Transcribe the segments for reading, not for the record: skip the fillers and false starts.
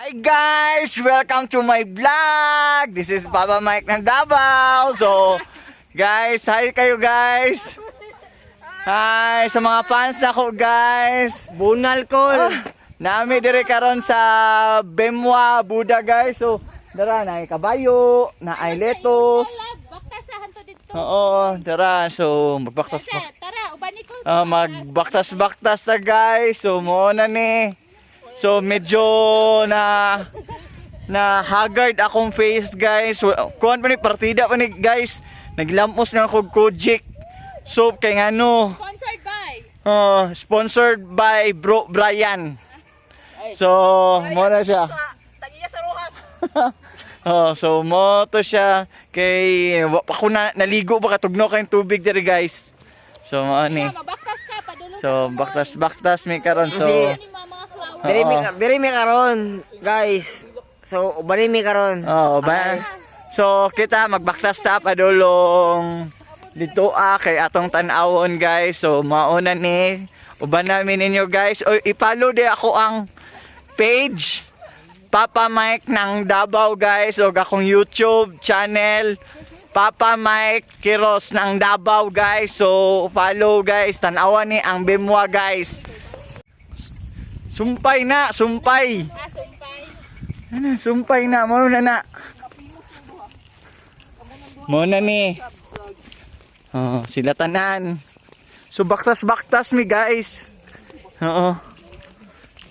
Hi guys! Welcome to my vlog! This is Papa Mike ng Davao. So, guys, hi kayo, guys! Hi sa mga fans nako, guys! Bunal kol. Nami dire karon sa Bemwa Buda, guys. So, dara na ay kabayo, na ay lettuce. Baktasahan to dito. Oo, dara. So, magbaktas Tara, tara, ubani ko. Ah, magbaktas-baktas na, guys. So mo na ni. So medyo na na haggard akong face, guys. Kuan pa ni partida pa ni, guys. Naglamos na ako Kojic soap kay ngano. Sponsored by. Oh, sponsored by Bro Brian. So, mo na siya. Tagiya sa Rojas. Oh, so mo to siya kay wa pa ko na naligo ba katugno kayong tubig diri, guys. So mo ni. Tara, mabaktas ka padulong. So baktas-baktas mi karon, so Ni mga flower. Diri mi diri mi karon, guys. So ubani mi karon. Oo, ba? So kita magbaktas ta padulong dito ah kay atong tan-awon, guys. So mauna ni uban namin ninyo, guys. O i-follow di ako ang page Papa Mike ng Davao, guys, o akong YouTube channel Papa Mike Kiros ng Davao, guys. So follow, guys, tan-awan ni ang Bemwa, guys. Sumpay na, sumpay. Ah, sumpay. Ano, sumpay na, mo na na. Mo na ni. Oh, sila tanan. So baktas-baktas mi, guys. Oo.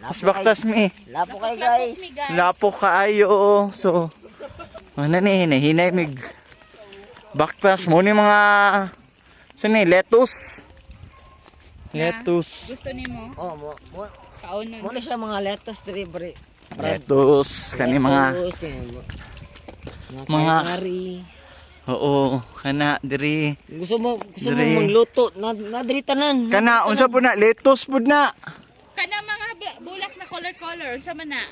Baktas-baktas mi. Lapo kay guys. Mi, guys. Lapo kaayo. So ano ni, hinahinay mig. Baktas mo ni mga sa ni lettuce. Lettuce. Gusto nimo? Oh, mo mo Kaunon. mo na siya mga lettuce diri bre. Lettuce kani mga Lettuce, yan. Mga kari. Oo, kana diri. Gusto mo Diri. magluto na na diri tanan. Kana unsa po na lettuce pud na. Kana mga bulak na color color, unsa man na?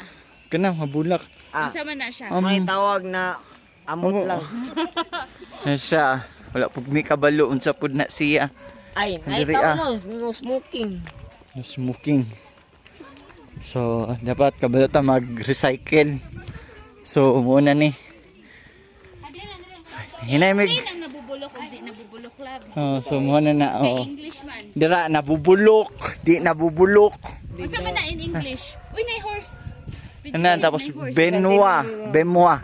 Kana mabulak. Ah, Unsa man na siya? May tawag na amot lang. Na siya. Wala pud mi kabalo unsa pud na siya. Ay, ay Diri, ah. tawag no, no smoking. No smoking. So, dapat kabalo ta mag-recycle. So, muna ni. Hinay mig. Explain ang nabubulok o di nabubulok, love. Oh, so muna na. Kay Oh. English man. Dira nabubulok, di nabubulok. Unsa man na in English? Uy, nay horse. Video Ano, sa'yo, tapos nay horse. Benwa, Benwa.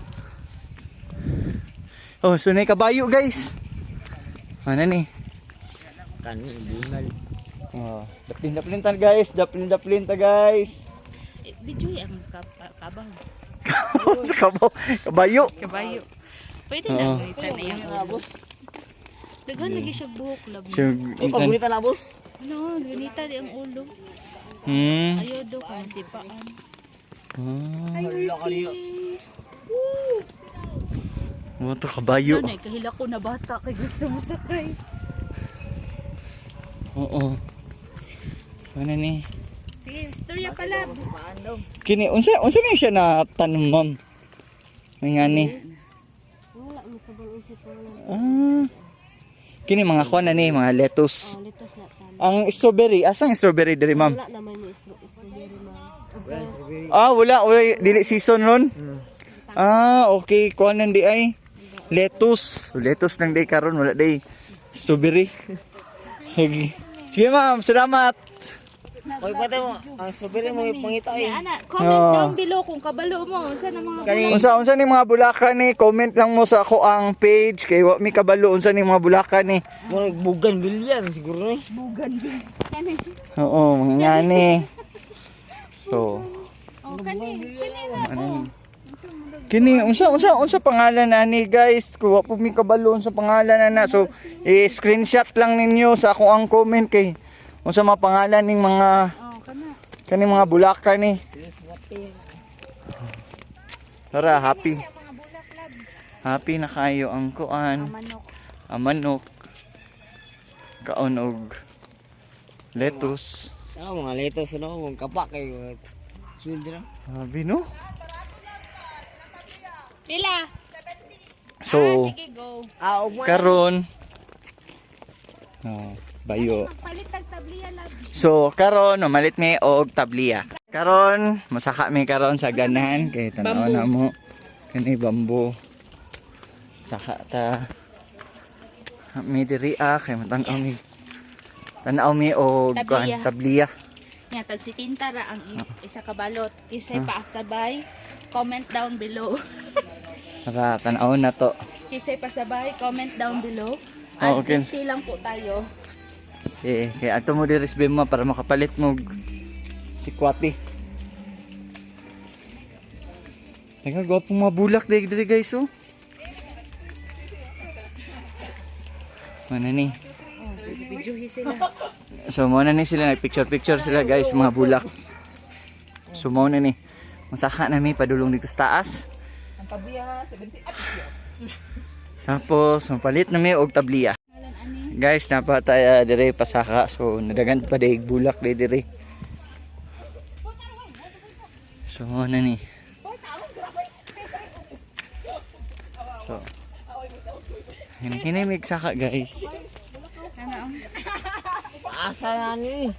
Oh, so na kabayo, guys. Ano ni? Kani bunal. Oh, daplin daplin ta, guys, daplin daplin ta, guys. Eh, video ang kabaw. Sa kabaw, kabayo. Kabayo. Pwede na gamitan na yung ulo. Daghan lagi siya buhok, love. So, Ay, pagunita na, boss. Ano, ganita di ang ulo. Ayaw daw kung sipaan. Ah, Ay, horsey. mo to kabayo. Ano, kahila ko na bata kay gusto mo sakay. Oo. Ano ni? Sige, istorya ka lang. Kini unsa unsa ni siya na tanom, ma'am? May ngani. Ah. Kini mga kuan na ni mga lettuce. Lettuce na tan. Ang strawberry, asang strawberry diri, ma'am? Wala naman yung strawberry, ma'am. Ah, wala, wala dili season ron. Ah, okay, kuan nang di ay lettuce. Lettuce nang di karon, wala di strawberry. Sige. Sige, ma'am, salamat. Oy, pati mo, ang strawberry mo ipangita eh. Ana, comment Oo. down below kung kabalo mo unsa na mga Kani Unsa unsa ni mga bulakan ni, comment lang mo sa ako ang page kay wa mi kabalo unsa ni mga bulakan ni. Murag bougainvillea siguro eh. kani. Oo, mga ngani. So, Oh, kani. Kani na. ano ni? Kini unsa unsa unsa pangalan ani, guys? Kuwa po mi kabalo unsa pangalan ana. So, i-screenshot lang ninyo sa ako ang comment kay unsa mga pangalan ning mga Oh, kana. kani mga bulakan ni. Tara, happy. Ang mga bulak, love. Happy na kayo ang kuan. Manok. Ang manok. Kaon og lettuce. Ano mga lettuce no, mga kapak kayo. Children. Sabi no? Pila? So, Ah, sige, go. Ah, ug mo. Karon oh, bayo. Palit tag tabliya, love. So, karon mamalit mi og tabliya. Karon, masaka mi karon sa ganahan kay tan-aw na mo kani bamboo. Saka ta mi diri ah kay matan-aw mi. Tan-aw mi og kuan Tabliya. tabliya. Nga tag si Tinta ra ang isa ka balot. Kisay pasabay, comment down below. Tara, tan-aw na to. Kisay pasabay, comment down below. Oh, At okay. 50 lang po tayo. Okay, kay ato mo diri sa Bema para makapalit mo og sikwati. Teka, gwapong mga bulak diri guys oh. Mana ni? Videohi sila. So mao na ni sila nagpicture picture sila guys mga bulak. So mao na ni. Masaka na mi padulong dito sa taas. Ang tabliya, 70. Tapos mapalit na mi og tabliya. Guys, napa tayo dire pasaka. So nadagan pa day bulak day dire. So mao na ni. So Hinihinimig saka guys. Ano? Asa na ni?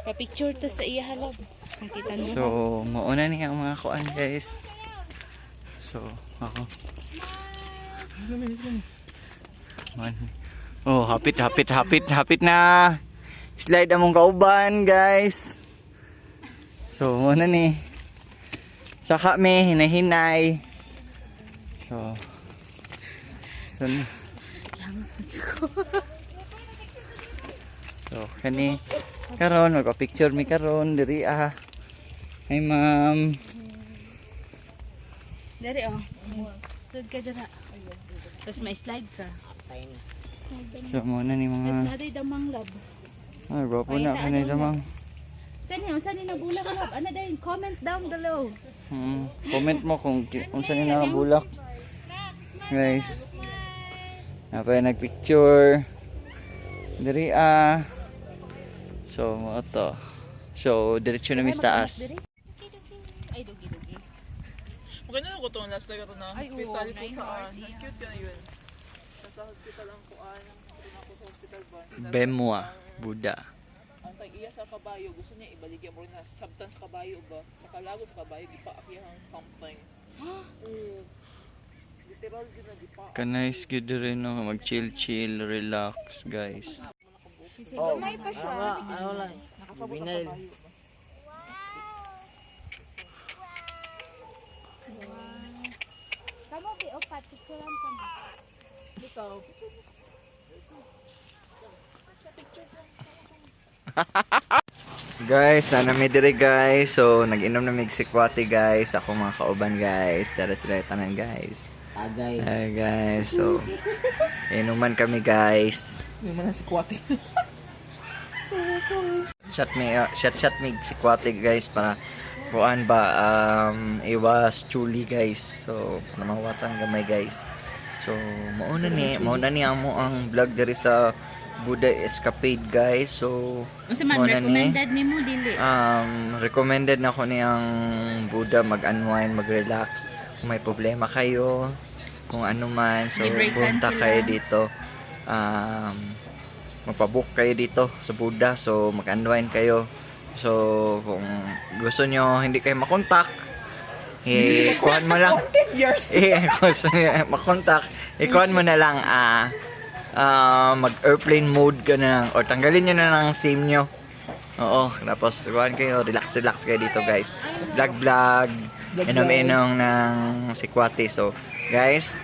Pa-picture ta sa iya halab. Nakita mo. So, mauna niya ang mga kuan guys. So, ako. Man. Oh, hapit, hapit, hapit, hapit na. Slide among kauban, guys. So, mauna ni. Saka mi, hinahinay. So, so, so, kani karon magpa-picture mi karon diri ah. Hi ma'am. Dari oh. Sud ka dira. Tapos may slide ka. Patay na. So muna ni Tapos mga na damang lab. ay gwapo na kanay damang. Kani unsa ni nabulak lab? Ano dayon? Comment down below. Comment mo kung unsa ni nakabulak. Guys. Napay nagpicture. Diri ah. So mo to. So diretso na mi sa taas. Ay dugi dugi. Maganda ko to last time ko to na hospital ko saan. Cute ka na yun. Nasa hospital ang kuan. Ako sa hospital ba? Bemwa Buddha. Ang tag-iya sa kabayo, gusto niya ibaligya mo rin na sabtan sa kabayo ba? Sa kalago sa kabayo, gipaakyahan something. Oo. Literal yun na gipa. Kanais gyud diri no mag chill chill relax guys. Gamay pa siya. Ano lang? Binal. Kamo bi o pat picturean ka mo. Guys, nanami diri guys. So nag-inom na mig sikwate guys. Ako mga kauban guys. Tara sila tanan guys. Tagay. Hi guys. So inuman kami guys. Yung mga si Kwati. Shot me shot shot mig sikwate guys para kuan ba iwas chuli guys. So para mawasan gamay guys. So mauna ni amo ang vlog diri sa Buddha Escapade guys. So Unsa man mauna ni. recommended nimo dili? Recommended na ko niyang Buddha mag-unwind, mag-relax. Kung may problema kayo, kung ano man, so Di-breakan punta sila. kayo dito. Magpabook kayo dito sa Buddha, so mag-unwind kayo. So, kung gusto nyo hindi kayo makontak, eh, kuhan mo lang. Eh, kung gusto nyo makontak, eh, kuhan mo na lang, mag-airplane mode ka na lang, or tanggalin nyo na lang ang SIM nyo. Oo, tapos kuhan kayo, relax relax kayo dito guys. Vlog vlog, inom-inom ng sikwate. So, guys,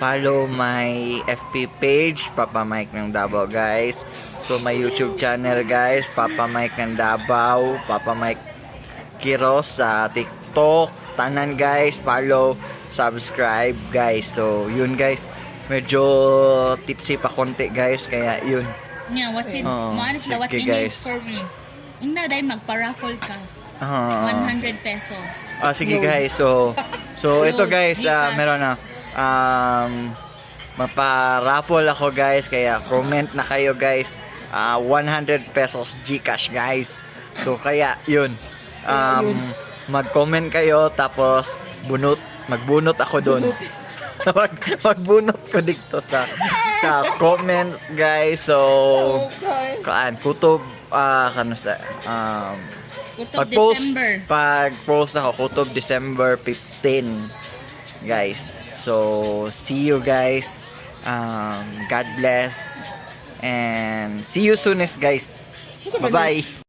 follow my FP page, Papa Mike ng Davao guys. So, my YouTube channel guys, Papa Mike ng Davao, Papa Mike Kiros sa TikTok. Tanan guys, follow, subscribe guys. So, yun guys. Medyo tipsy pa konti guys, kaya yun. Nga what's in Oo, mo ano sila what's sige, in it guys. for me. Ingna dayon magpa-raffle ka. 100 pesos. Ah, sige guys. So, so ito Load, guys, Gcash. meron na mapa-raffle ako guys, kaya comment na kayo guys. 100 pesos GCash guys. So kaya yun. Mag-comment kayo tapos bunot magbunot ako doon. Magbunot ko dito sa comment guys. So Okay. kaan kutob kano sa Kutob Pag-post, December. pag-post ako, kutob December 15. Guys. So, see you guys. God bless. And see you soonest, guys. Bye-bye.